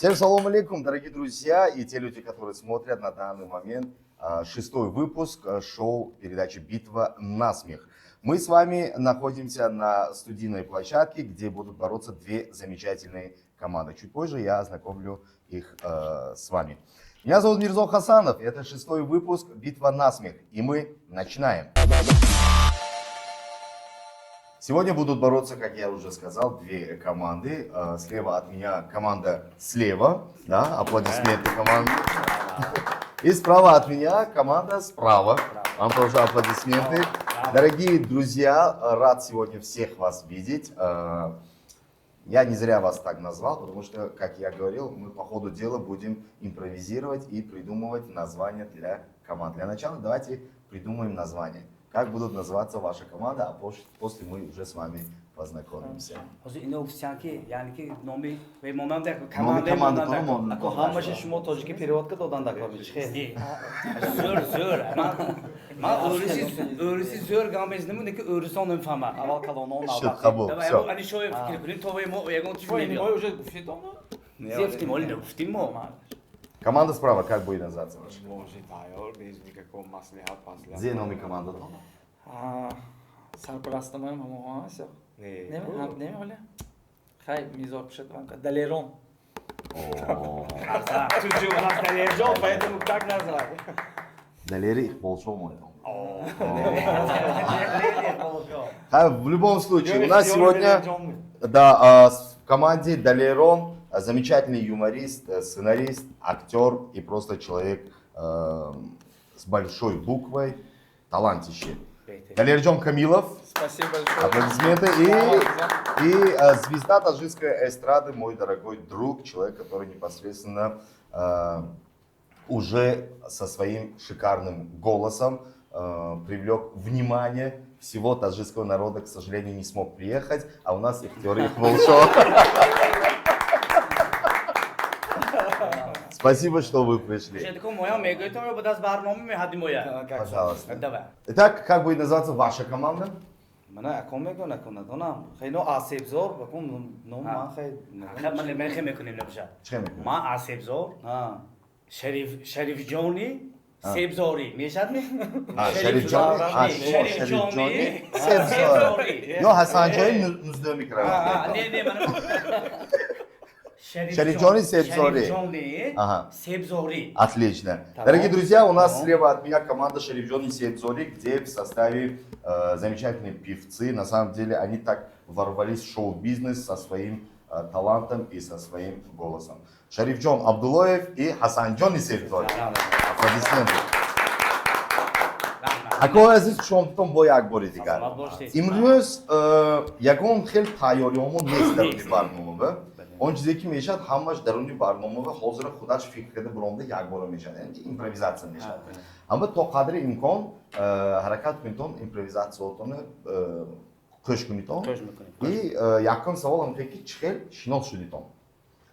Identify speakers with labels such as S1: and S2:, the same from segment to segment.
S1: Всем салом алейкум, дорогие друзья и те люди, которые смотрят на данный момент шестой выпуск шоу передачи «Битва на смех». Мы с вами находимся на студийной площадке, где будут бороться две замечательные команды. Чуть позже я ознакомлю их с вами. Меня зовут Мирзо Хасанов, это шестой выпуск «Битва на смех», и мы начинаем. Сегодня будут бороться, как я уже сказал, две команды. Слева от меня команда слева, да, аплодисменты команды. И справа от меня команда справа. Вам тоже аплодисменты. Дорогие друзья, рад сегодня всех вас видеть. Я не зря вас так назвал, потому что, как я говорил, мы по ходу дела будем импровизировать и придумывать названия для команд. Для начала давайте придумаем название. Как будут называться ваша команда, а после мы уже с вами познакомимся.
S2: Ҳозир ино гуфтиян, ки яъне ки номи монанд
S1: Номи командатон монанд.
S3: Ако ҳамаша шумо тоҷики перевод ка додан дакор чихе?
S2: Зӯр, зӯр. Ман ӯриси зӯр гап мезанам, ки ӯрисон намефаҳмад.
S3: Аввал калонон.
S1: Шуд, қабул. Всё.
S2: Ани шоя фикр кунем, то мо ягон чиз
S4: Мо уже гуфтед оно?
S2: Зефтим, оли нагуфтим мо.
S1: Команда справа как будет называться ваша?
S5: Может, тайёр, без никакого маслиҳат, маслиҳат.
S1: Зе номи командатон?
S4: Сарпарастамоям ҳамоҳо ҳаст.
S5: Не.
S4: Не, оля. Хай, мизор пишет вам. Далерон.
S5: Тут же у нас Далерджон, поэтому так назвали.
S1: Далери Иқболшо мой дом. В любом случае, у нас сегодня, да, в команде Далерон, замечательный юморист, сценарист, актер и просто человек с большой буквой, талантище. Далерджон Камилов,
S4: Спасибо большое.
S1: Аплодисменты. И звезда таджикской эстрады, мой дорогой друг, человек, который непосредственно уже со своим шикарным голосом привлек внимание всего таджикского народа, к сожалению, не смог приехать, а у нас Ихтиёр Иқболшо. Спасибо, что вы пришли. Пожалуйста.
S2: Давай.
S1: Итак, как будет называться ваша команда?
S3: Мана акон мегӯям, акон надонам. Хай, но асебзор, бакун ном ман хай.
S2: Ман мехе мекунем, набошад.
S1: Чӣ мекунем?
S2: Ман асебзор, Шариф, Шарифҷони себзорӣ мешад ми?
S1: Шарифҷони, Шарифҷони себзорӣ. Ё Ҳасанҷони нуздаҳ микрорайон.
S2: Не, не, ман
S1: Шарифҷони Себзорӣ.
S2: Шарифҷони Себзорӣ.
S1: Отлично. Дорогие друзья, у нас слева от меня команда Шарифҷони Себзори, где в составе замечательные певцы. На самом деле они так ворвались в шоу-бизнес со своим талантом и со своим голосом. Шарифҷон Абдулоев и Хасанҷони Себзори. Аплодисменты. Акои азиз, шумо бо як бори дигар.
S2: Саломат бошед.
S1: Имрӯз ягон хел тайёриҳомо нест даруни барнома ба. Он чизе ки мешавад, ҳамаш даруни барнома ва ҳозира худаш фикр карда буромда якбора мешавад, яъне ки импровизатсия мешавад. Аммо то қадри имкон ҳаракат кунитон, импровизатсиятонро қӯш кунитон.
S2: Қӯш мекунем.
S1: И якум савол ҳам ки чӣ хел шинос шудитон?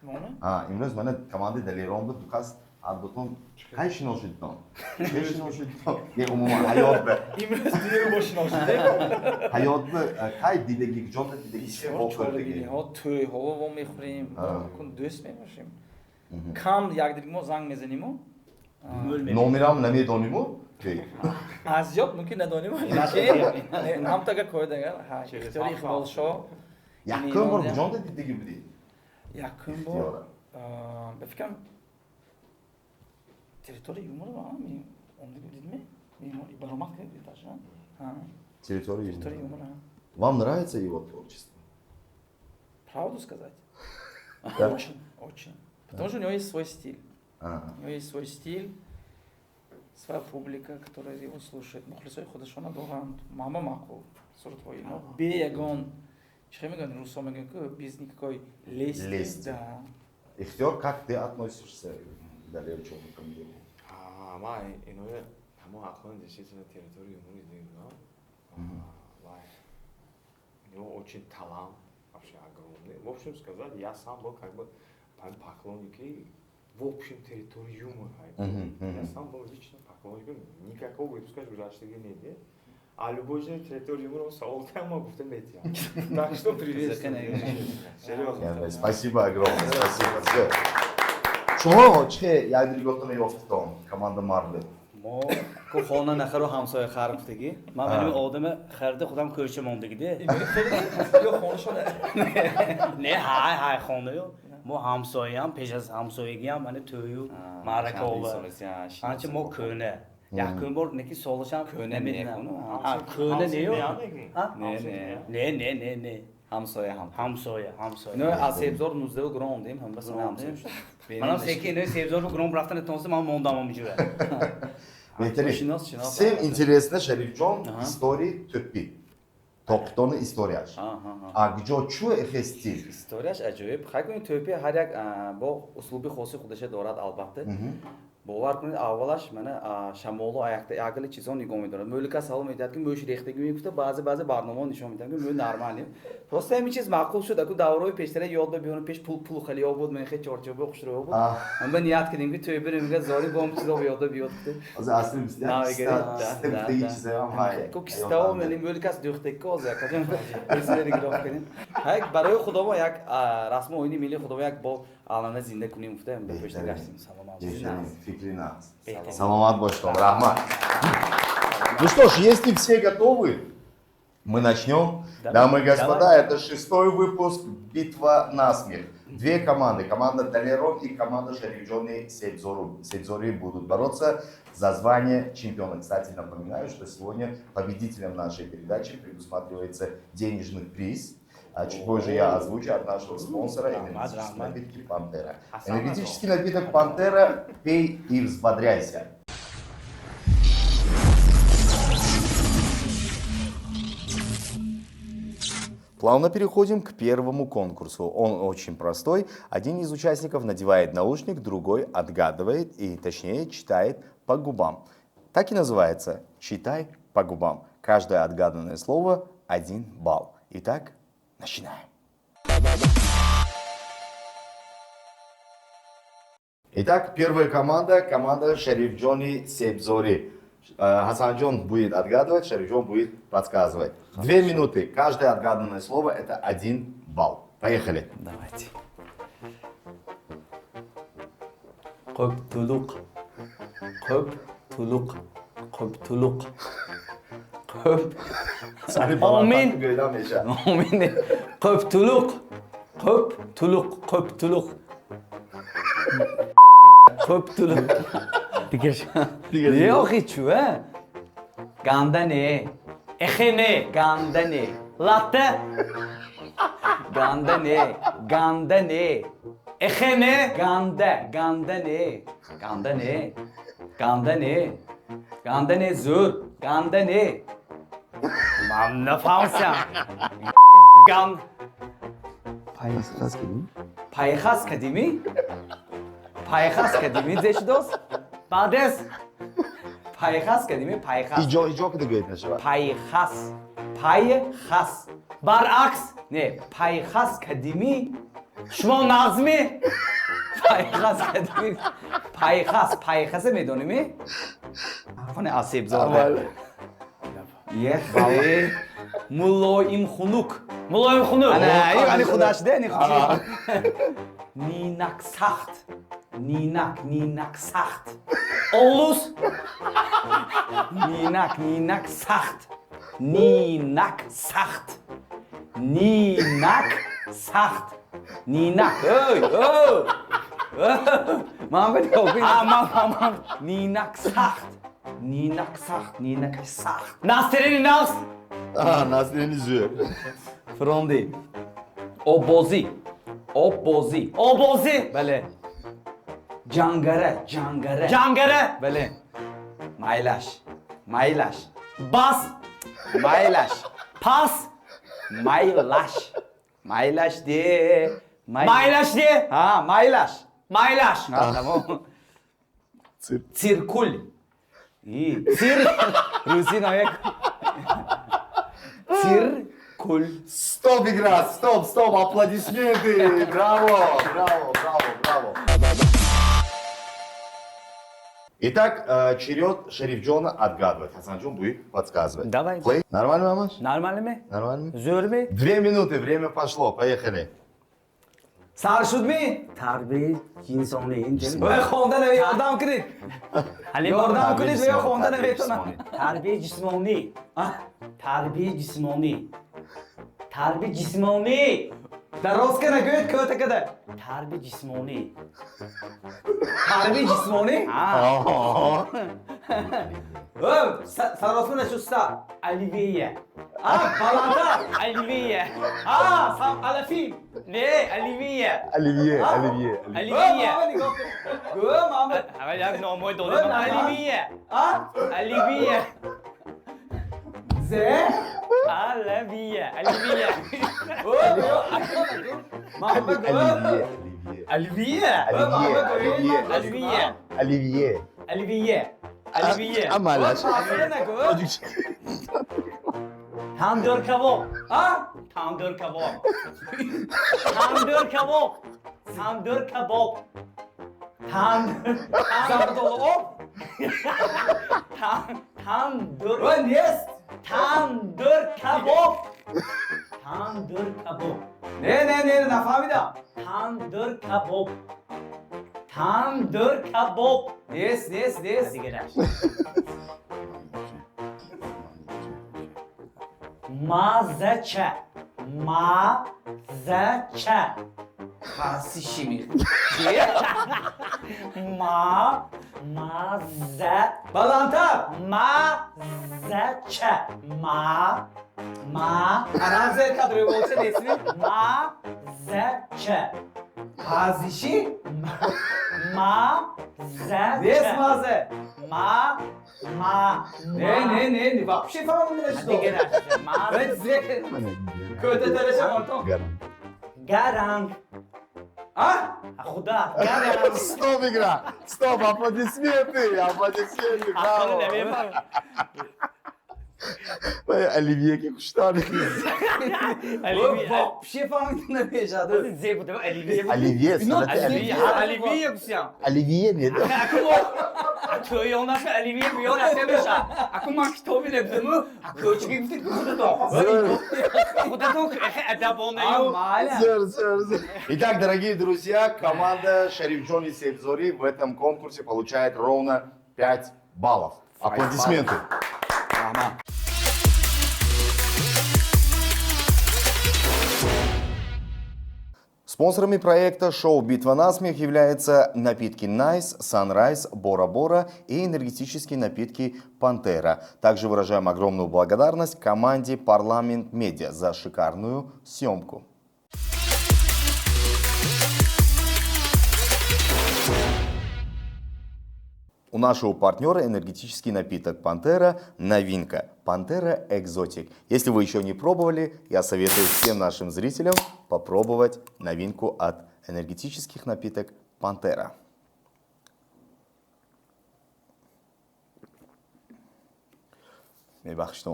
S4: Мона?
S1: Имрӯз мана командаи Далерон буд, дукас ҳардутон кай шинос шудитон? Чӣ шинос шудитон? Не, умуман ҳаёт ба.
S4: Имрӯз дуюм бо шинос шудем.
S1: Ҳаёт ба кай дидагӣ, ҷонда дидагӣ, чӣ
S4: Бисёр
S1: вохӯрдагӣ?
S4: чорабиниҳо, тӯйҳо во мехӯрем, кун дӯст мебошем. Кам якдиги мо занг мезаниму.
S1: Номерам намедониму?
S4: Аз ёд мумкин надоним, ҳамтага коидагар Ихтиёри Иқболшо.
S1: Якум бор ҷонда дидагӣ будӣ?
S4: Якум бор ба фикрам, территория юмора омдагӣ дидме, баромад кардем даже.
S1: Территория
S4: Территория юмора.
S1: Вам нравится его творчество?
S4: Правду сказать?
S1: Да.
S4: Очень, очень. Потому что у него есть свой стиль. У него есть свой стиль, своя публика, которая его слушает. Мухлисои худашона доранд. Мама маъқул. Суратҳои ино. Бе ягон, чӣ мегӯянд, русо мегӯянд, ки без никакой лести.
S1: Лести.
S4: Да.
S1: Ихтиёр, как ты относишься к Далерчону Камилову?
S5: Ма иноя ҳамон ақлан действительно территорию юмори дидам. Вай, у него очень талант вообще огромный. В общем сказать, я сам был как бы поклонники в общем территории юмора. Я сам был лично поклонником, никакого выпуска гузаштаги неде. А любой же территорию юмора савол тама гуфта метиҳам. Так что приветствую. Серьезно.
S1: Спасибо огромное, спасибо. Всё. Шумо чӣ якдилготона ёфтитон, команда Марвел?
S2: Мо
S3: Ку хона нахару ҳамсоя хар гуфтагӣ.
S2: Ман меним одами харида худам кӯча мондагиде.
S4: Ё хонашон.
S2: Не, ҳай ҳай хонаю. Мо ҳамсояам, пеш аз ҳамсоягиам мана тӯю маъракаова. Анча мо кӯна. Якум бор неки солашам
S3: Кӯна
S2: намедонам.
S3: не,
S2: Ҳа, кӯна нею? Ҳа?
S3: Не, не.
S2: Не, не, не, не.
S3: Ҳамсоя ҳам.
S2: Ҳамсоя, ҳамсоя.
S3: Ино аз Себзор 19 гром омдем, ҳам бас ҳамсоя шуд.
S2: Манам секи инои Себзор гром рафта натонистам, ман мондам ҳамҷура.
S1: Беҳтарин.
S3: Шинос, шинос.
S1: Всем интересно, Шарифҷон,
S3: Ага.
S1: истории тӯппи. Тоқитони историяш.
S3: Аҳа.
S1: А куҷо чӯ эхе стиль?
S3: Историяш аҷоиб. Хай кунед, тӯпи ҳар як бо услуби хоси худаша дорад, албатта. Бовар кунед, аввалаш мана шамолу аякта ягили чизо нигоҳ медорад. Мӯлика савол медиҳад, ки мӯш рехтагӣ мегуфта, баъзе баъзе барномаҳо нишон медиҳанд, ки мӯ нормалӣ. Просто ҳамин чиз маъқул шуд. Аку давраҳои пештара ёд ба биёнам, пеш пул пул хеле ёд буд, ман хеле чорчӯба хушрӯ буд. Ман ба ният кардем, ки тӯй бирем, мега зори бо ҳам чизо ёд ба биёд гуфта.
S1: Ҳозир асли бисёр
S3: Навигарӣ, да,
S1: киста
S3: да,
S1: гуфтаги
S3: да.
S1: чизаам ҳай.
S3: Ку кистао мени мӯликас дӯхтекко оза каҷам регировка кардем. Ҳай барои худомо як расму оини миллии худомо як бо алана зинда кунем гуфта, ба пешта гаштем.
S2: Саломат.
S1: Беҳтарин, фикри нағз.
S2: Беҳтарин.
S1: Саломат бошед, раҳмат. Ну что ж, если все готовы, мы начнем.
S2: Давай.
S1: Дамы и господа,
S2: Давай.
S1: это шестой выпуск «Битва на смех». Две команды, команда Далерон и команда Шарифджони Себзору. Себзори будут бороться за звание чемпиона. Кстати, напоминаю, что сегодня победителем нашей передачи предусматривается денежный приз. А чуть позже я озвучу от нашего спонсора энергетические
S2: Рахмат.
S1: напитки «Пантера».
S2: Асан
S1: Энергетический напиток «Пантера» пей и взбодряйся. Плавно переходим к первому конкурсу. Он очень простой. Один из участников надевает наушник, другой отгадывает и, точнее, читает по губам. Так и называется «Читай по губам». Каждое отгаданное слово – 1 балл. Итак, начинаем. Итак, первая команда, команда Шарифджони Себзори. Хасанджон будет отгадывать, Шарифджон будет подсказывать. 2 минуты. Каждое отгаданное слово – это 1 балл. Поехали.
S3: Давайте. Қӯбтулуқ. Қӯбтулуқ. Қӯбтулуқ. Қӯб.
S2: Омин.
S3: Омин. Қӯбтулуқ. Қӯбтулуқ. Қӯбтулуқ. Қӯбтулуқ.
S2: Дигар.
S3: Не охи чӯ, а? Ганда не.
S2: Эхе не.
S3: Ганда не.
S2: Латта.
S3: Ганда не. Ганда не.
S2: Эхе не.
S3: Ганда, ганда не. Ганда не. Ганда не. Ганда не зӯр. Ганда не.
S2: Ман нафаҳмсам. Ган.
S3: Пайхас кардимӣ? Пайхас кардимӣ зе шудост?
S2: Баъдес.
S3: Пайхас кардимӣ? Пайхас.
S1: Иҷо, иҷо куда говорит нашава?
S3: Пайхас. Пайхас.
S2: Баръакс.
S3: Не, пайхас кардимӣ?
S2: Шумо нағзмӣ?
S3: Пайхас кардимӣ? Пайхас, пайхаса медонимӣ? Хоне асебзор. Ехе. Мулоим хунук.
S2: Мулоим хунук.
S3: Ана, ани худаш де, ани худаш. Нинак сахт. Нинак, нинак сахт.
S2: Олус.
S3: Нинак, нинак сахт. Нинак сахт. Нинак сахт. Нинак. Ой, ой. Ман бе
S2: А, ман, ман, ман.
S3: Нинак сахт. Нинак сахт, нинак сахт.
S2: Насрини нағз.
S1: А, Насрини зӯр.
S3: Фронди. Оббозӣ. Оббозӣ.
S2: Обозӣ.
S3: Бале. Ҷангара, ҷангара.
S2: Ҷангара.
S3: Бале. Майлаш. Майлаш.
S2: Бас.
S3: Майлаш.
S2: Пас.
S3: Майлаш. Майлаш де.
S2: Майлаш де.
S3: Ҳа, майлаш.
S2: Майлаш.
S3: Ҳа, тамом. Циркул. И, цир. Русӣ нояк. Циркул.
S1: Стоп, игра, стоп, стоп, аплодисменты. Браво, браво, браво, браво. Итак, черед Шарифджона отгадывать. Хасанджон будет подсказывать.
S2: Давай.
S1: Плей. Нормально, мамаш?
S2: Нормалме?
S1: Нормально?
S2: Зӯрми?
S1: 2 минуты, время пошло, поехали.
S3: Сар шудми?
S2: Тарбияи ҷинсонӣ.
S3: Ой, хонда нави, ёрдам кунед. Ёрдам кунед, ва хонда наметонам.
S2: Тарбияи ҷисмонӣ. Тарбияи ҷисмонӣ. Тарбияи ҷисмонӣ.
S3: Дароз ка нагӯед, кӯта када.
S2: Тарбияи ҷисмонӣ.
S3: Тарбияи ҷисмонӣ? О, саросма нашуста.
S2: Оливье.
S3: А, баландтар.
S2: Оливье.
S3: А, сам алафин.
S2: Не, оливье.
S1: Оливье, оливье.
S2: Оливье.
S3: Мама нигоҳ кун. Гӯ, мама.
S2: Аввал як номҳои додем. Оливье.
S3: А?
S2: Оливье.
S3: Зе?
S2: Оливье. Оливье.
S3: О, гӯ, мама гӯ.
S1: Оливье,
S2: Оливье.
S1: оливье.
S2: Оливье.
S1: Оливье.
S2: Оливье. Оливье.
S1: Амалаш.
S2: Тандир кабоб.
S3: А?
S2: Тандир кабоб. Тандир кабоб. Тандир кабоб. Тандир.
S3: Зардолу об?
S2: Тандир.
S3: О, нест.
S2: Тандир кабоб. Тандир кабоб.
S3: Не, не, не, нафаҳмидам.
S2: Тандир кабоб. Тандир кабоб.
S3: Нест, нест, нест.
S2: Дигараш. Мазача. Мазача.
S3: Хаси шими.
S2: Ма. Маза.
S3: Баландтар.
S2: Мазача. Ма. Ма.
S3: Арам зер кад рӯболча нестми?
S2: Мазача.
S3: Пазиши?
S2: Мазача.
S3: Нест мазе.
S2: Ма. Ма.
S3: Не, не, не, не, вообще фаҳмида нашудам.
S2: Дигараш. Ма.
S3: Кӯта тараша мортон.
S2: Гаранг.
S3: А?
S2: Худа. Гаранг.
S1: Стоп, игра! Стоп, аплодисменты! Аплодисменты!
S2: Ақли
S1: Браво!
S2: намефаҳмам.
S1: Оливье ки куштан.
S3: Вообще фаҳмида намешад.
S2: Зе буда оливье.
S1: Оливье,
S3: Ино
S1: салати оливье.
S2: Оливье гусям.
S1: Оливье не да?
S2: Тӯёнаш оливье миён асе меша. Аку ман китоби набудаму, кӯчаки гуфтед худатон. Худатон адабонаю.
S1: Зер, зер, зер. Итак, дорогие друзья, команда Шарифджони Себзори в этом конкурсе получает ровно 5 баллов. Аплодисменты.
S3: Раҳмат.
S1: Спонсорами проекта шоу «Битва насмех» являются напитки Nice, Sunrise, Бора Бора и энергетические напитки Пантера. Также выражаем огромную благодарность команде Парламент Медиа за шикарную съемку. У нашего партнера энергетический напиток «Пантера» новинка «Пантера Экзотик». Если вы еще не пробовали, я советую всем нашим зрителям попробовать новинку от энергетических напиток «Пантера». Мебахшид.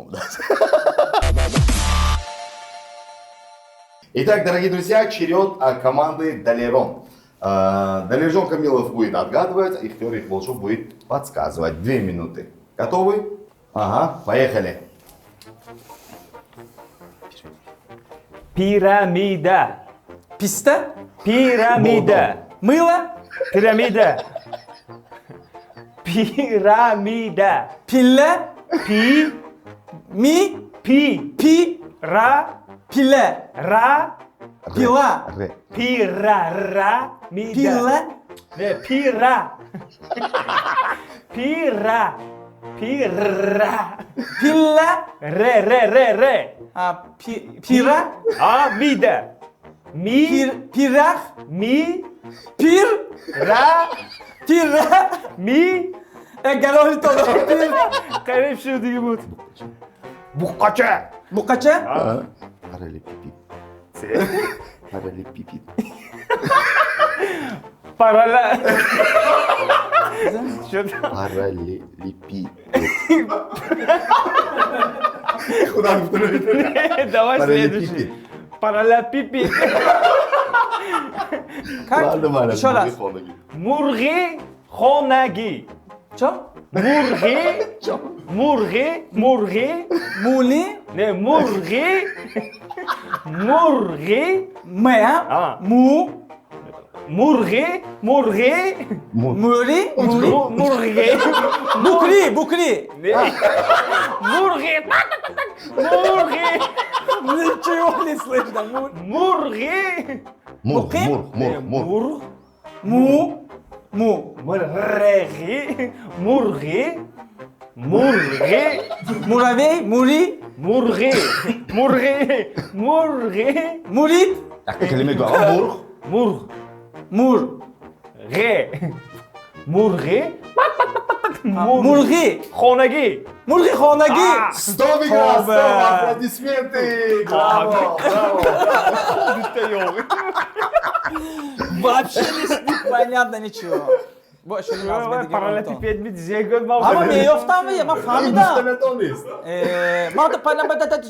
S1: Итак, дорогие друзья, черед команды Далерон. Далержон Камилов будет отгадывать, Ихтиёр Иқболшо будет подсказывать. 2 минуты. Готовы? Ага, поехали.
S5: Пирамида.
S4: Писта?
S5: Пирамида.
S4: Мыло?
S5: Пирамида. Пирамида.
S4: Пилла?
S5: Пи.
S4: Ми?
S5: Пи.
S4: Пи?
S5: Ра.
S4: Пилла?
S5: Ра.
S4: Пила?
S1: Ре.
S5: Пира. Ра. Мида.
S4: Пилла?
S5: Не, пира. Пира. Пира.
S4: Пилла?
S5: Ре, ре, ре, ре.
S4: А, пи, пира?
S5: А, мида. Ми.
S4: Пир, пирах?
S5: Ми.
S4: Пир?
S5: Ра.
S4: Пира?
S5: Ми.
S4: Э, галоли то. Пир.
S5: Қариб шуд дига буд. Буққача.
S4: Буқача?
S1: Параллелепипед. Параллелепипед.
S5: Парала. Что там?
S1: Параллелепипед. Куда вы?
S5: Давай следующий.
S1: Параллелепипед.
S5: Параллелепипед.
S4: Как?
S1: Ладно, Маля,
S4: Еще раз.
S5: Мурғи хонагӣ.
S4: Чё?
S5: Мурғи. Мурғи. Мурғи.
S4: Мули?
S5: Не, мурғи. Мурғи.
S4: М, а?
S5: А.
S4: Му?
S5: Мурғи, мурғи.
S4: Мури? Мури?
S5: Мурғи.
S4: Букри, букри.
S5: Мурғи. Мурғи.
S4: Ничего не слышно.
S5: Мурғи.
S1: Мурғ, мурғ, мурғ, мурғ.
S4: Му. Му.
S5: Мурғи. Мурғи. Мурғи.
S4: Муравей, мури.
S5: Мурғи. Мурғи. Мурғи.
S4: Мурид.
S1: Якта калима гӯ. Мурғ.
S5: Мурғ.
S4: Мур.
S5: Ғе. Мурғи.
S4: Мурғи.
S5: Хонагӣ.
S4: Мурғи хонагӣ.
S1: Стоп, игра, стоп, аплодисменты. Браво, браво.
S4: Вообще непонятно ничего.
S5: Параллелепипед ми
S4: Ама меёфтам, ман фаҳмидам.
S1: Наметонист.
S4: Ман то параллелепипед.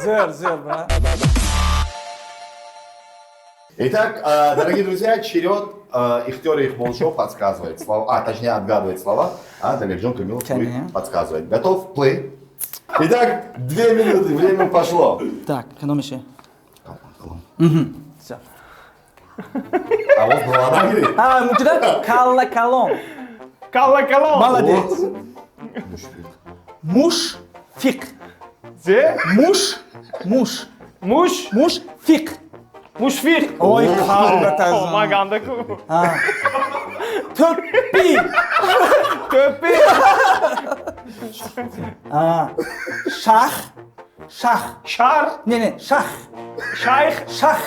S4: Зӯр, зӯр, бра.
S1: Итак, дорогие друзья, черед Ихтиёр Иқболшо подсказывает слова, а точнее отгадывает слова, а Далерджон Камилов будет подсказывать. Готов? Плей. Итак, 2 минуты, время пошло.
S4: Так, экономиши. Всё.
S1: А вот была говорит.
S4: А, мучида? Калла калон.
S5: Калла калон.
S4: Молодец. Муш фиқ.
S5: Зе?
S4: Муш, муш.
S5: Муш?
S4: Муш фиқ.
S5: Мушфиқ.
S4: Ой, қалда.
S5: Ман гандаку.
S4: Тӯппи.
S5: Тӯппи.
S4: Шах. Шах.
S5: Шар.
S4: Не, не, шах.
S5: Шайх.
S4: Шах.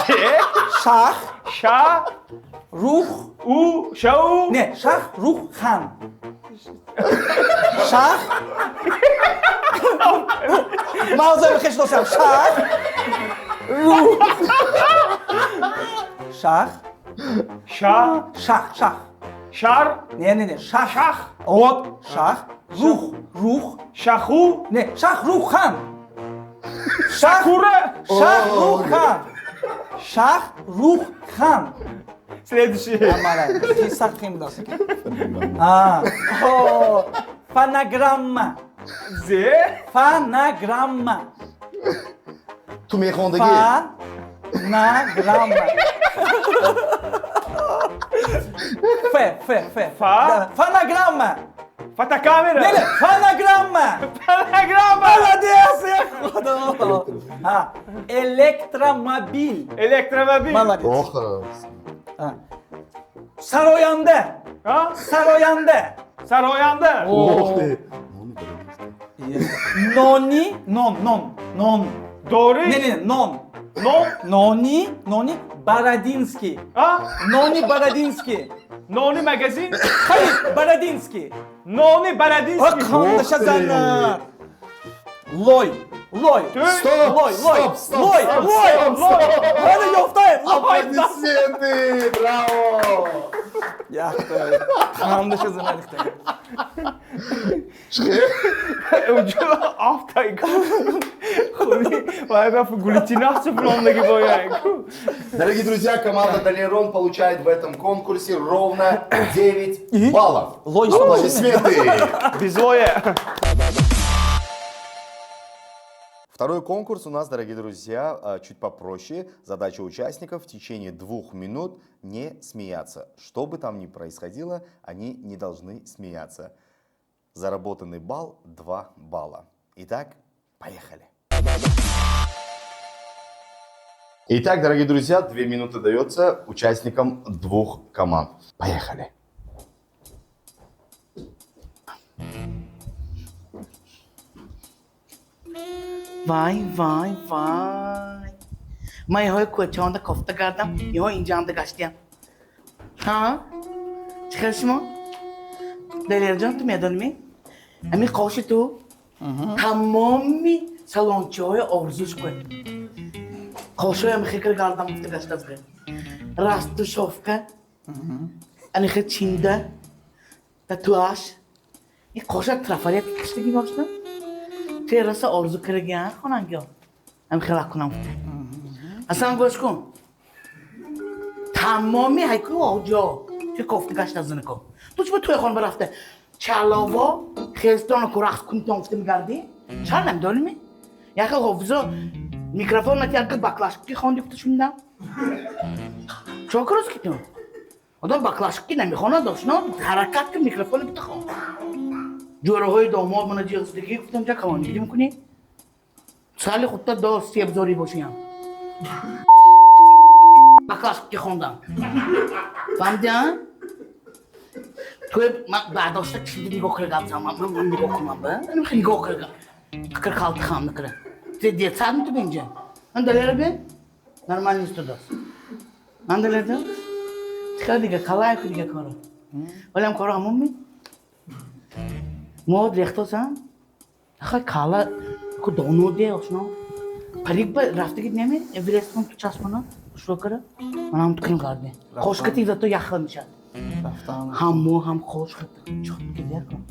S5: Зе?
S4: Шах.
S5: Ша.
S4: Рух.
S5: У. Шау.
S4: Не, шах, рух, хан. Шах. Мавзаи хешносам. Шах. Рух. Шах.
S5: Ша.
S4: Шах, шах.
S5: Шар.
S4: Не, не, не, шах.
S5: Шах.
S4: Вот, шах. Рух, рух.
S5: Шаху.
S4: Не, шах, рух, хан. Шах.
S5: Кура.
S4: Шах, рух, хан. Шах, рух, хан.
S5: Следующий.
S4: Амала, сахт қиин будаст. А, фонограмма.
S5: Зе?
S4: Фонограмма.
S1: Ту мехондагӣ.
S4: Фонограмма. Ф, Ф, Ф.
S5: Фа?
S4: Фонограмма.
S5: Фотокамера.
S4: Не, не, фонограмма.
S5: Фонограмма.
S4: Молодец, я худо. А, электромобиль.
S5: Электромобиль.
S4: Молодец.
S1: Ох.
S4: А. Сароянда.
S5: А?
S4: Сароянда.
S5: Сароянда.
S1: Ох ты.
S4: Нони, нон, нон, нон.
S5: Дори.
S4: Не, не, нон.
S5: Нон.
S4: Нони, нони, Бородинский.
S5: А?
S4: Нони Бородинский.
S5: Нони магазин?
S4: Хайр, Бородинский.
S5: Нони Бородинский.
S4: Қандаша занат. Лой, лой.
S1: Стоп,
S4: лой, лой,
S1: стоп, стоп,
S4: лой,
S1: стоп,
S4: лой,
S1: стоп,
S4: лой.
S1: стоп.
S4: Ҳана ёфтаем. Лой.
S1: Аплодисменты! Браво!
S4: Яхта. Қандаша занат.
S5: Уҷо афтайку. Хуни, вай рафт гулитинахча филондаги бояйку.
S1: Дорогие друзья, команда Далерон получает в этом конкурсе ровно 9 баллов.
S4: Лой.
S1: Аплодисменты!
S5: Безлоя.
S1: Второй конкурс у нас, дорогие друзья, чуть попроще. Задача участников в течение 2 минут не смеяться. Что бы там ни происходило, они не должны смеяться. Заработанный балл 2 балла. Итак, поехали. Итак, дорогие друзья, 2 минуты дается участникам двух команд. Поехали.
S6: Вай, вай, вай, ман иҳои кӯчаонда кофта кардам, иҳо инҷаанда гаштиям. Ҳа, чӣ хел шумо, Далерҷон? Ту медонӣ, ҳамин қоши ту тамоми салончиҳои орзуш кун. Қошоям хикр гардам гуфта гаштааст. Растушёвка, анихе чинда, татуаж, ин қоша трафарет киштагӣ бошна. Тераса орзу кардагиан хонангиҳо ҳам хела кунам гуфта. Аслан гӯш кун, тамоми ҳайку оҷо чи кофта гашта зинако. Ту чӣ ба тӯйхон барафта чалово хестону ку рақс кунтон гуфта мегардӣ? Чар намедонӣ, яхел ҳофизо. Микрофон натиҳад, ки баклашки хонди, гуфта шунидам. Чо кӯрос ки ту? Одам баклашки намехонад, ошно, ҳаракат ки микрофон бита хон. Ҷӯраҳои домод мана ҷиғздагӣ гуфтам, ҷа калонгирӣ мекунӣ? Сали худта до себзорӣ бошиям. Баклашки хондам. Фаҳмидӣ, а? Туй ман бардошта чизи нигоҳ кара гап занам, ман нигоҳ кунам ба? Ман нигоҳ кара гап. Фикр қалти хам накара. Те детсад ту бинҷа. Ман далера бе? Нормально истодааст. Ман далера? Чикар дига қалай ку дига коро. Вале ҳам коро ҳамон ми? Мод рехтосам. Аха кала ку доно де ошно. Парик ба рафтаги неме? Эверест кун ту часпона. Шуро кара. Манам ту ким гарде. Қошкати зато яхла мешад. Ҳам мо ҳам қош чот кидя кун.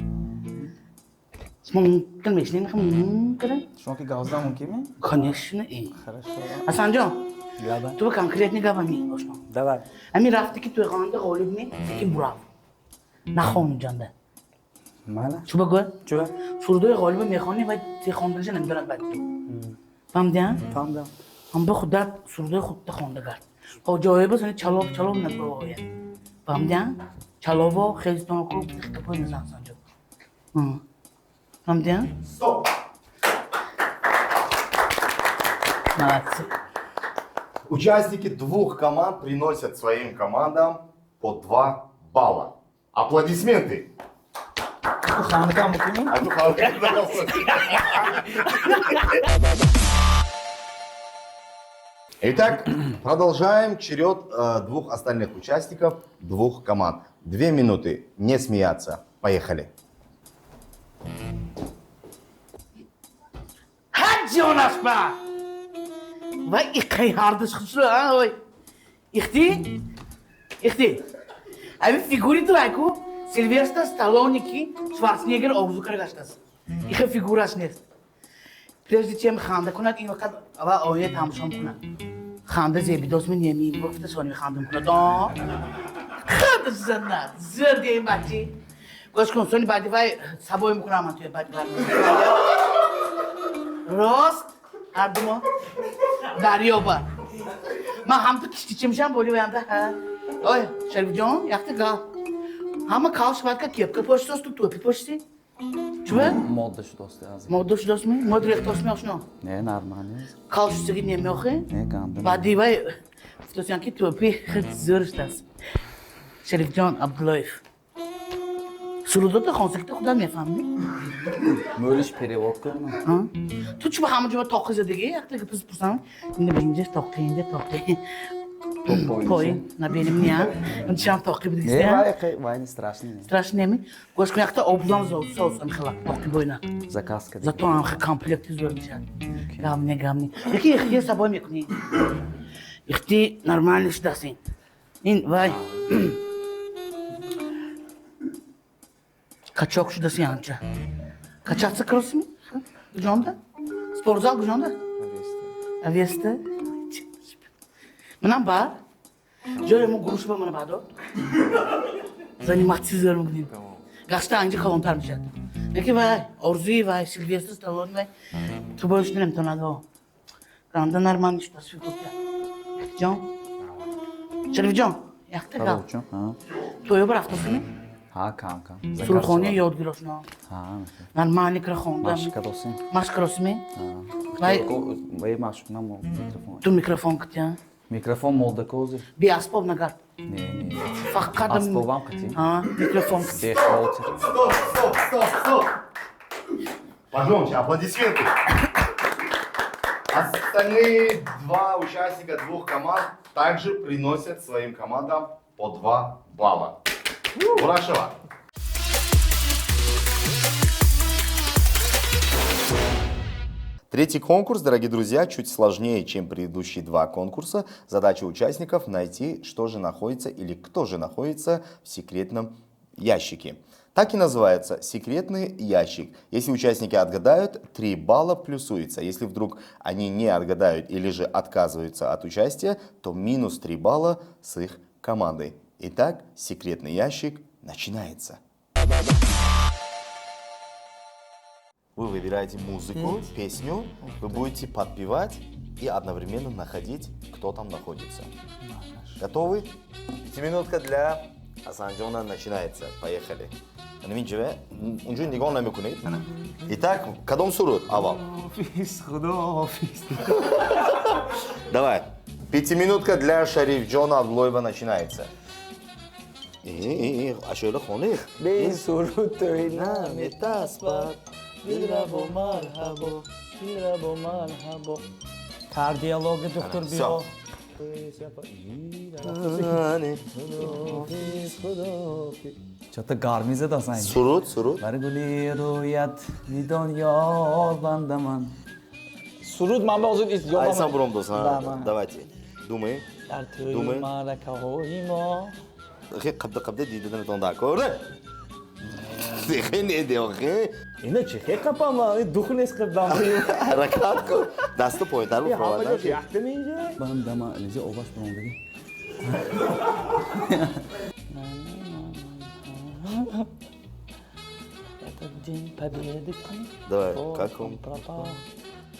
S6: Мумкин мешнем мумкин.
S4: Шумо ки гавзда мумкин ми?
S6: Конечно.
S4: Хорошо.
S6: Асанҷон, ту конкретный гап ами ошно.
S2: Давай.
S6: Ами рафти ки тӯйхонанда ғолиб ми, лекин бурав. Нахон ҷанда.
S2: Мала.
S6: Чу багӯ?
S2: Чу?
S6: Сурудои ғолиба мехонӣ ва те хонданаша намедонад баъд ту. Фаҳмидӣ, а?
S2: Фаҳмидам.
S6: Ҳам ба худат сурудои худта хонда гард. Хо ҷое ба сани чалоб чалоб набаоя. Фаҳмидӣ, а? Чалово хезтон ку капой назан санҷо. Фаҳмидӣ, а?
S1: Стоп!
S6: Молодцы.
S1: Участники двух команд приносят своим командам по 2 балла. Аплодисменты!
S4: Ту хандакам мумкин ми?
S1: А ну, Итак, продолжаем черед двух остальных участников двух команд. 2 минуты. Не смеяться. Поехали.
S6: Ҳаҷонашба! Ва иқай ҳардаш хушро, а, ой. Ихти? Ихти. Ами фигури ту айку Силвестр Сталлоне ки Шварценеггер орзу кардаштааст. Иха фигураш нест. Прежде чем ханда кунад, ин вақт ва оина тамошо мекунад. Ханда зебидост ми неми, гуфта сони ханда мекунад. А? Ханда занад, зирди ин бачи. Гӯш кун, сони баъди вай сабой мекунам ман туя баъди вай. Рост, ҳар ду мо дарёба. Ман ҳам ту киштичи мешам, боли ваямда, ҳа. Ой, Шарифҷон, якта гап. Ҳама кал шавад ка кепка пошист, ту тӯпи пошисти? Чува?
S3: Модда шудост аз.
S6: Модда шудост ми? Мод рехтост ми ошно?
S3: Не, нормально.
S6: Кал шудиги немеохе?
S3: Не, ганда.
S6: Баъди вай гуфтосян ки тӯпи хел зӯр шудааст. Шарифҷон Абдуллоев. Сурудото хонсакита худат мефаҳмӣ?
S3: Мӯлиш перевод кунам.
S6: Ту чӣ ба ҳама ҷо тоқи задагӣ? Якта гапиз пурсам. Инда ба инҷа тоқи, инда тоқи. Поин, набинем ния. Инчам тоқи бидист.
S3: Не, вай, вай не страшный. Не.
S6: Страшный неми? Гӯш кун, якта обзам зо, соус ам хела тоқи бойна.
S3: Заказ кардем.
S6: Зато ам комплекти зӯр мешавад. Гам не, гам не. Яки ихти сабой мекунӣ. Ихти нормально шудасин. Ин вай. Качок шудаси анча. Качаться кросми? Гужонда? Спортзал гужонда? Авеста. Манам ба? Ҷое мо гурӯш ба мана баъдо. Заниматься зӯр мекунем. Гашта анҷа калонтар мешавад. Яки вай, орзуи вай, Силвестр Сталлоне вай. Ту боиш наметавонад во. Ганда нормально шудас фигурка. Ҷон. Шарифҷон, якта гап. Тӯё барафтосими?
S3: Ҳа, кам кам.
S6: Сурудхония ёд гирифтно.
S3: Ҳа.
S6: Нормально кра хондам.
S3: Машқ кардосим.
S6: Машқ кардосими?
S3: Вай вай машқ кунам микрофон.
S6: Ту микрофон китя?
S3: Микрофон молда козир.
S6: Би асбоб нагард.
S3: Не, не.
S6: Фақат
S3: асбобам қати.
S6: Ҳа, микрофон кити.
S3: Дехолтер.
S1: Стоп, стоп, стоп, стоп. Погромче, аплодисменты. Остальные два участника двух команд также приносят своим командам по 2 балла. Бурашева. Третий конкурс, дорогие друзья, чуть сложнее, чем предыдущие два конкурса. Задача участников найти, что же находится или кто же находится в секретном ящике. Так и называется — секретный ящик. Если участники отгадают, 3 балла плюсуется. Если вдруг они не отгадают или же отказываются от участия, то минус 3 балла с их командой. Итак, секретный ящик начинается. Вы выбираете музыку, песню, вы будете подпевать и одновременно находить, кто там находится. Готовы? Пятиминутка для Асанджона начинается. Поехали. Ана унҷо нигоҳ намекунед. Итак, кадом суруд аввал?
S5: Худоҳофиз.
S1: Давай. Пятиминутка для Шарифджона Абдулоева начинается. Ашӯла хонед.
S4: Бе суруд тӯй
S1: наметаспад.
S4: Дилрабо марҳабо, дилрабо марҳабо.
S2: Кардиологи доктор биё.
S3: Чото гармӣ задааст.
S1: Суруд, суруд.
S3: Бар гули рӯят бидон ёр бандаман.
S4: Суруд ман ба ҳозир ёдам.
S1: Айсан Бромдос, давайте. Думаем.
S4: Дар тӯи маъракаҳои мо.
S1: Хе қабда қабда диданатон дар кор. Хе не де, хе.
S5: Ина чи хе қапам, дух нест қабдам.
S1: Ҳаракат кун. Дасту поинтар
S5: буфровард. Яхта минҷа.
S3: Бандама, инҷа обаш баромадаги.
S4: Этот день победы.
S1: Давай, как он?
S4: Пропал.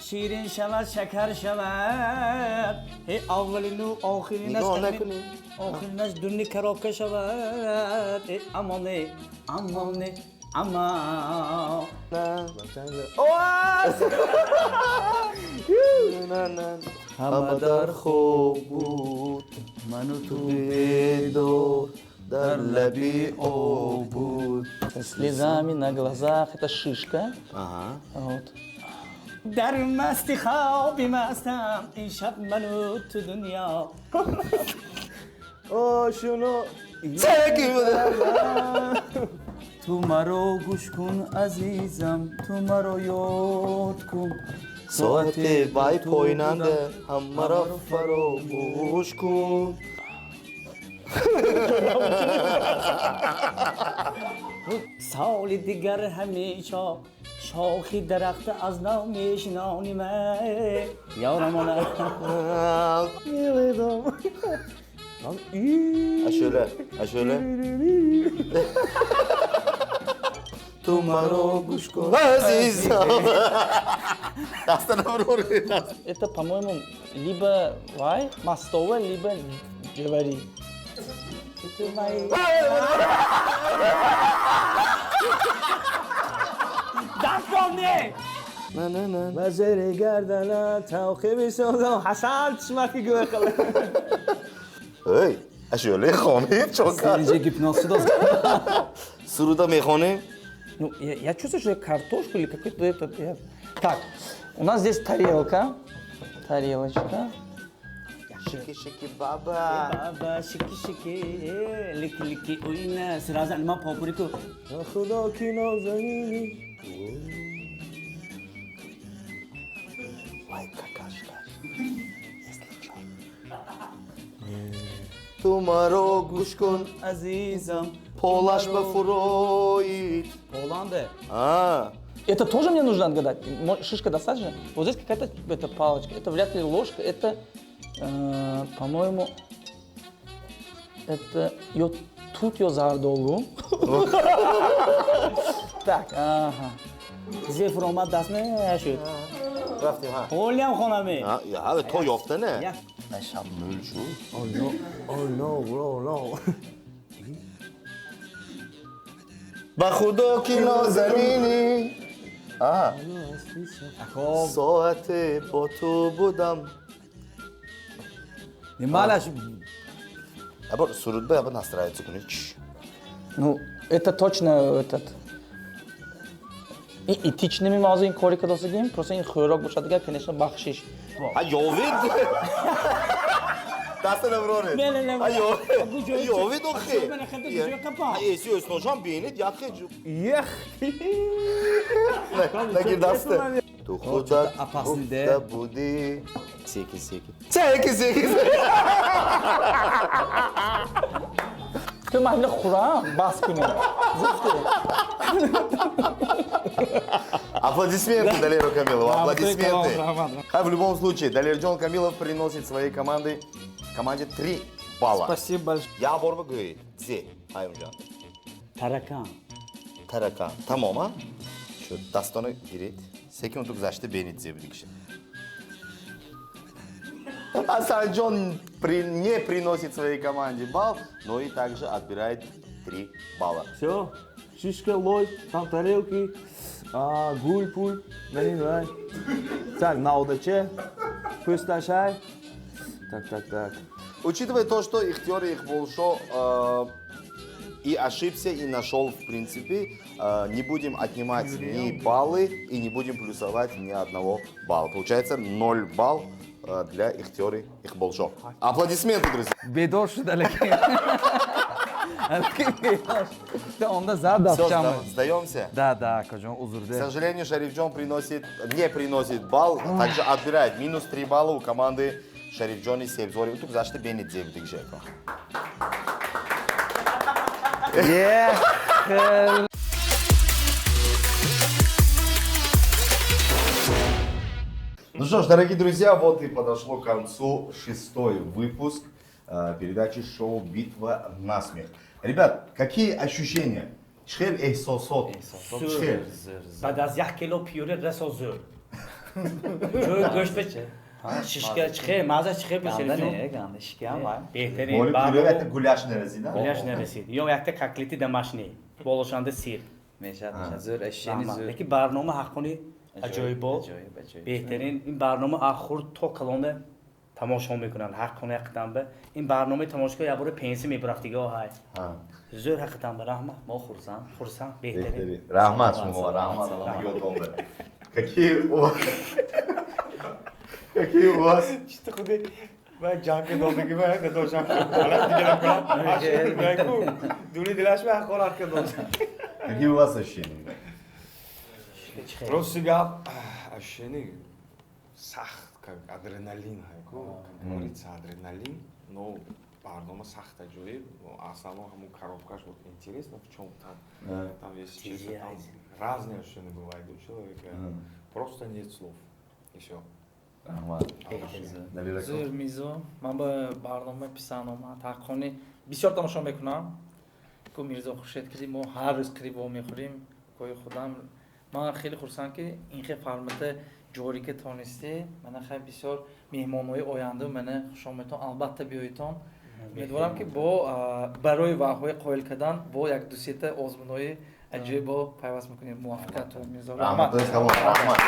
S2: Ширин шавад, шакар шавад, ҳе аввалину охиринаш.
S1: Нигоҳ накунед.
S2: Охиринаш дунни коробка шавад. Э амоне, амоне, аман.
S3: Ҳама дар хоб буд, ману ту бедор, дар лаби об буд.
S4: Слезами на глазах, это шишка.
S1: Ага.
S4: Вот.
S2: Дар масти хоби мастам ин шаб ману ту дунё.
S5: Ошуно.
S3: Ту маро гӯш кун, азизам, ту маро ёд кун.
S1: Соате вай пойнанда ҳамаро фаромӯш кун.
S2: Соли дигар ҳамеша шохи дарахт аз нав мешиноним, ёрамона.
S1: Ашӯла, ашӯла. Ту маро гӯш кун, азизам. Даста наброр.
S4: Это, по-моему, либо вай, мостовая, либо джавари.
S2: Дастом не!
S5: Ба зери гардана тавқи бисозам, ҳасан чишмаки гӯяқала.
S1: Эй, ашӯле хонед чокар.
S3: Инҷа гипноз шудааст.
S1: Суруда мехонем?
S4: Ну, я чувствую, что я картошку или какой-то этот... Так, у нас здесь тарелка. Тарелочка.
S1: Шики, шики, баба.
S2: Баба, шики, шики, лики, лики, уйна. Сразу ма попурику.
S5: Худо ки нозанини.
S1: Вай, какашка. Если чё. Ту маро гӯш кун,
S3: азизам.
S1: Полаш ба фуроид.
S3: Поланде.
S1: А.
S4: Это тоже мне нужно отгадать? Шишка достаточно? Вот здесь какая-то это палочка. Это вряд ли ложка. Это, по-моему, это ё тут ё зардолу. Так, ага.
S2: Зефр омад даст нашуд.
S1: Рафтем, ҳа.
S2: Ҳолиам хонаме.
S1: Ҳа, то ёфта не? Шаб мӯл шуд.
S5: Oh no, oh no, bro, no.
S1: Ба худо ки нозанинӣ. Соате бо ту будам.
S3: Нималаш.
S1: Або суруд ба або настраиваться кунед.
S4: Ну, это точно этот. И этичными мавзӯ ин кори кадосагим, просто ин хӯрок бошад дигар, конечно, бахшиш.
S1: А ёвид? Даста наброред.
S2: Не, не, не.
S1: А ёвид охи.
S2: А
S1: эси өсношам бинед, яхе.
S5: Ях.
S1: Нагир даста. Ту худат гуфта будӣ. Секи, секи. Секи, секи.
S4: Ту ман хӯрам, бас кунем.
S1: Аплодисменты Далеру Камилову, аплодисменты. А в любом случае, Далерджон Камилов приносит своей команде 3 балла.
S4: Спасибо большое.
S1: Я борба гӯед. Зе, Аюмҷон.
S2: Таракан.
S1: Таракан. Тамом, а? Шу дастона гиред. Секунду гузашта бенед зе будигиша. Асанджон не приносит своей команде балл, но и также отбирает 3 балла.
S5: Все, шишка, лой, там тарелки, гул, пул, мани, Так, наудаче, пусташай. Так, так, так.
S1: Учитывая то, что Ихтиёр Иқболшо и ошибся, и нашел, в принципе, не будем отнимать ни баллы и не будем плюсовать ни одного балла. Получается 0 балл для Ихтиёри Иқболшо. Аплодисменты, друзья.
S3: Бедор шуда лекин. Онда зад.
S1: Все, сдаемся?
S3: Да, акаҷон, узр.
S1: К сожалению, Шарифджон не приносит балл, а также отбирает минус 3 балла у команды Шарифджони Себзори. Утук зашты бенит зебдик жеко.
S3: Yeah.
S1: Ну что ж, дорогие друзья, вот и подошло к концу 6-й выпуск передачи шоу «Битва на смех». Ребят, какие ощущения? Чхел эҳсосот. Чхел.
S2: Баъд аз як кило пюре расо зӯр. Ҷои гӯшт бече. Шишка чихе, маза чихе бишериф.
S3: Ганда, шишка вай.
S2: Беҳтарин.
S1: Моли пюре это гуляш нарасид, а?
S2: Гуляш нарасид. Ё якта котлети домашний. Болошанда сир.
S3: Мешад, мешад. Зӯр, ощущение зӯр.
S2: Лекин барнома ҳаққони аҷоибот. Беҳтарин. Ин барнома аз хурд то калона тамошо мекунанд. Ҳаққони ҳақиқатан ба ин барномаи тамошогоҳ як бора пенсия мебарафтиго ҳай. Зӯр ҳақиқатан ба раҳмат.
S3: Мо хурсанд.
S2: Хурсанд, беҳтарин.
S1: Раҳмат шумо, раҳмат. Какие у вас?
S5: Чисто худи ман ҷанг додагӣ ман додашам. Дури дилаш ман ҳақорат кардам.
S1: Какие у вас ощущения?
S5: Рости гап, ощущение сахт, как адреналин, как говорится, адреналин, но барнома сахт аҷоиб, основном ҳамун коробкаш вот интересно, в чем там. Там есть чисто, там разные ощущения бывают у человека. Просто нет слов. И все.
S4: Зӯр Мирзо, ман ба барнома писанд омад. Ҳаққони бисёр тамошо мекунам. Ку Мирзо Хуршед киди мо ҳар рӯз қариб вомехӯрем. Кои худам ман хеле хурсанд ки ин хел формата ҷорӣ ки тонистӣ. Мана хеле бисёр меҳмонҳои оянда мана хуш омадтон, албатта биёедтон. Умедворам ки бо барои ваъҳои қоил кардан бо як ду-сета озмунҳои аҷоиб бо пайваст мекунем. Муваффақият Мирзо.
S1: Раҳмат. Раҳмат.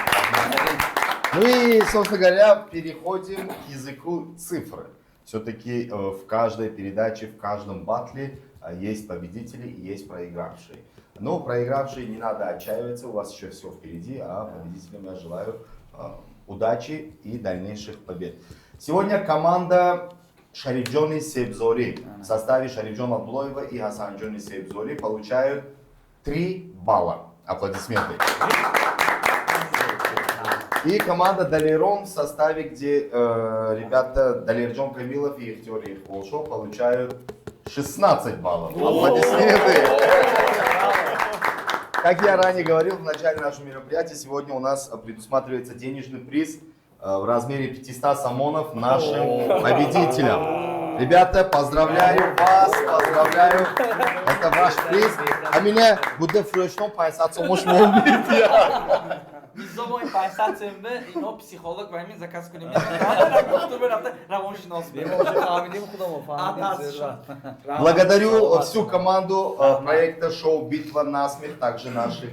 S1: Ну и, собственно говоря, переходим к языку цифры. Все-таки в каждой передаче, в каждом батле есть победители и есть проигравшие. Но проигравшие не надо отчаиваться, у вас еще все впереди, а победителям я желаю удачи и дальнейших побед. Сегодня команда Шарифджони Себзори в составе Шарифджона Абдулоева и Хасанджони Себзори получают 3 балла. Аплодисменты. И команда Далерон в составе, где ребята Далерджон Камилов и Ихтиёр Иқболшо получают 16 баллов. Аплодисменты! Как я ранее говорил в начале нашего мероприятия, сегодня у нас предусматривается денежный приз в размере 500 сомонов нашим победителям. Ребята, поздравляю вас, поздравляю. Это ваш приз. А меня будет фрешном 500 сомош молит.
S4: Мирзо мо ин 500 сомон ино психолог ва ҳамин заказ кунем. Равоншинос.
S1: Благодарю всю команду проекта шоу «Битва на смех», также наших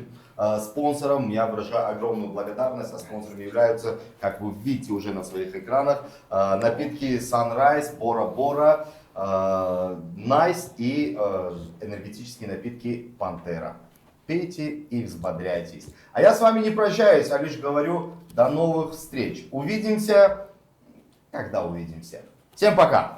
S1: спонсорам. Я выражаю огромную благодарность. А спонсорами являются, как вы видите уже на своих экранах, напитки Sunrise, Бора Бора, Nice и энергетические напитки Пантера. Пейте и взбодряйтесь. А я с вами не прощаюсь, а лишь говорю до новых встреч. Увидимся, когда увидимся. Всем пока!